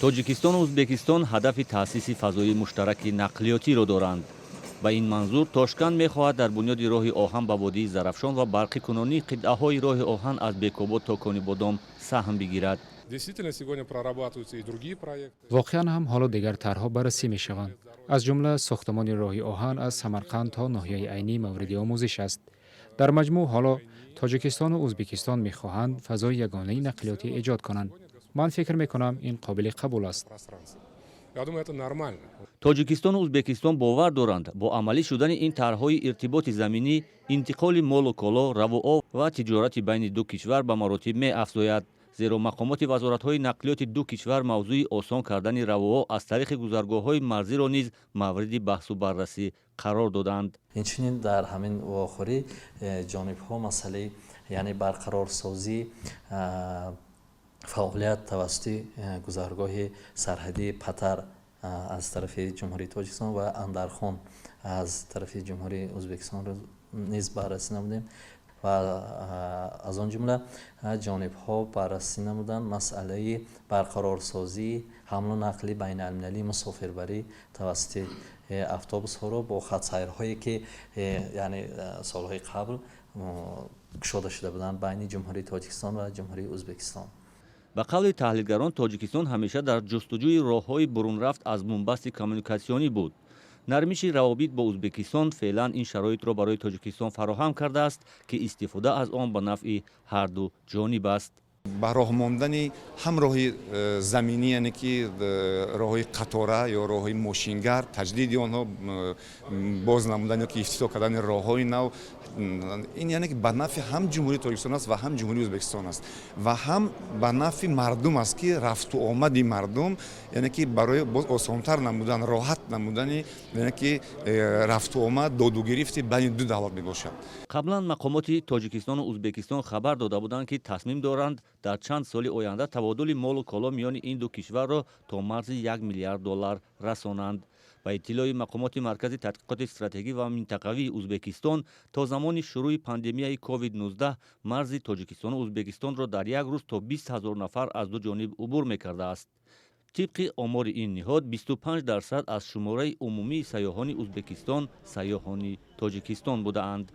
Тоҷикистону Ӯзбекистон ҳадафи таъсиси фазои муштараки нақлиётиро доранд. Ба ин манзур Тошканд мехоҳад дар бунёди роҳи оҳан ба водии Зарафшон ва барқикунонии қитъаҳои роҳи оҳан аз Бекобод то Конибодом саҳм бигирад. Действительно, сегодня прорабатываются и другие проекты. Воқеан ҳам, ҳоло дигар тарҳҳо баррасӣ мешаванд. Аз ҷумла сохтмони роҳи оҳан аз Самарқанд то ноҳияи Айнӣ мавриди омӯзиш аст. Дар маҷмӯъ, ҳоло Тоҷикистону Ӯзбекистон мехоҳанд фазои ягонаи нақлиётӣ эҷод кунанд. Ман фикр мекунам, ин қобили қабул аст. Пространство. Я думаю, это нормально. Тоҷикистону Ӯзбекистон бовар доранд, бо амалӣ шудани ин тарҳҳои иртиботи заминӣ интиқоли молу коло, равуов ва тиҷорати байни ду кишвар ба маротиб меафзояд, зеро мақомоти вазоратҳои нақлиёти ду кишвар мавзӯи осон кардани равуов аз тариқи гузаргоҳҳои марзиро низ мавриди баҳсу баррасӣ қарор доданд. Инчунин дар ҳамин вохӯрӣ ҷонибҳо масъалаи, яъне барқарорсозии фаъолият тавассути гузаргоҳи сарҳадии Патар аз тарафи Ҷумҳурии Тоҷикистон ва Андархон аз тарафи Ҷумҳурии Ӯзбекистонро низ баррасӣ намудем ва аз он ҷумла ҷонибҳо баррасӣ намуданд масъалаи барқарорсозии ҳамлу нақли байналмилалии мусофирбарӣ тавассути автобусҳоро бо хатсайрҳое, ки яъне солҳои қабл кушода шуда буданд байни Ҷумҳурии Тоҷикистон ва Ҷумҳурии Ӯзбекистон. Ба қавли таҳлилгарон, Тоҷикистон ҳамеша дар ҷустуҷӯи роҳҳои бурунрафт аз бунбасти коммуникатсионӣ буд. Нармиши равобит бо Ӯзбекистон феълан ин шароитро барои Тоҷикистон фароҳам кардааст, ки истифода аз он ба нафъи ҳарду ҷониб аст. Ба роҳ мондани ҳам роҳи заминӣ, яъне ки роҳҳои қатора ё роҳҳои мошингард, таҷдиди онҳо, боз намудан ё ки ифтитоҳ кардани роҳҳои нав, ин яъне ки ба нафъи ҳам Ҷумҳурии Тоҷикистон аст ва ҳам Ҷумҳурии Ӯзбекистон аст ва ҳам ба нафъи мардум аст, ки рафту омади мардум, яъне ки барои боз осонтар намудан, роҳат намудани, яъне ки рафту омад, додугирифти байни ду давлат мебошад. Қаблан мақомоти Тоҷикистону Ӯзбекистон хабар дода буданд, ки тасмим доранд дар чанд соли оянда табодули молу коло миёни ин ду кишварро то марзи 1 миллиард доллар расонанд. Ба иттилои мақомоти Маркази тадқиқоти стратегӣ ва минтақавии Ӯзбекистон, то замони шурӯъи пандемияи COVID-19 марзи Тоҷикистону Ӯзбекистонро дар як рӯз то 20 000 нафар аз ду ҷониб убур мекардааст. Тибқи омори ин ниҳод, 25% аз шумораи умумии сайёҳони Ӯзбекистон сайёҳони Тоҷикистон будаанд.